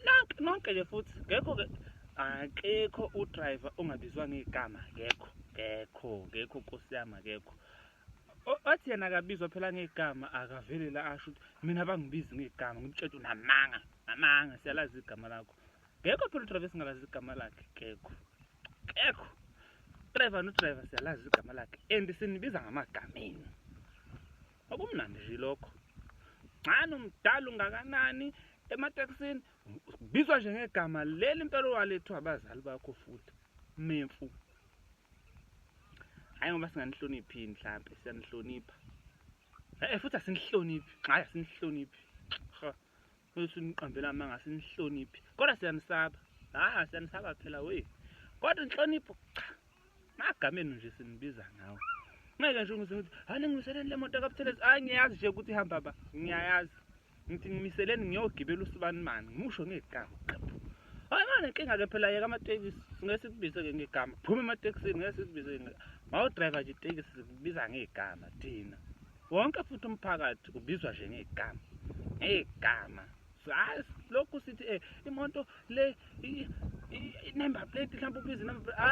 Nonke nonke nje futhi ngekho ke, akekho udriver ongabizwa ngegama, akekho, akekho, akekho nkosi yami, akekho. Othi yena akabizwa phela ngegama, akavele la asho ukuthi mina bangibizi ngegama, ngimtshela unamanga, namanga, siyalazi igama lakho. Ngekho phela udriver esingalazi igama lakhe, kekho, kekho. Driver no driver siyalazi igama lakhe and sinibiza ngamagama enu. Okumnandi nje lokho. Ngani umdala ungakanani ematekisini ubizwa nje ngegama leli impela owalethwa abazali bakho futhi memfu. Hayi ngoba singanihloniphi mhlampe, siyanihlonipha. Eh futhi asinihloniphi, hayi asinihloniphi. Ha. Bese niqambela amanga, asinihloniphi. Kodwa siyanisaba. Ha, siyanisaba phela we. Kodwa inhlonipho cha. Magameni nje sinibiza ngawo. Ngeke nje ngize ngithi, hayi ningimiseleni le moto kaButhelezi. Hayi ngiyazi nje ukuthi ihamba ba. Ngiyayazi. Ngithi ngimiseleni ngiyogibela usibanimani. Ngimusho ngegama. Qephu. Hayi manje inkinga ke phela yeka amatekisi. Singeke sikubize ke ngegama. Phuma ematekisini ngeke sikubize ngegama. Mawudriver nje itekisi sikubiza ngegama thina. Wonke futhi umphakathi ubizwa nje ngegama. Ngegama. Hayi lokhu sithi imoto le i-number plate mhlawumbe ubiza i-number plate.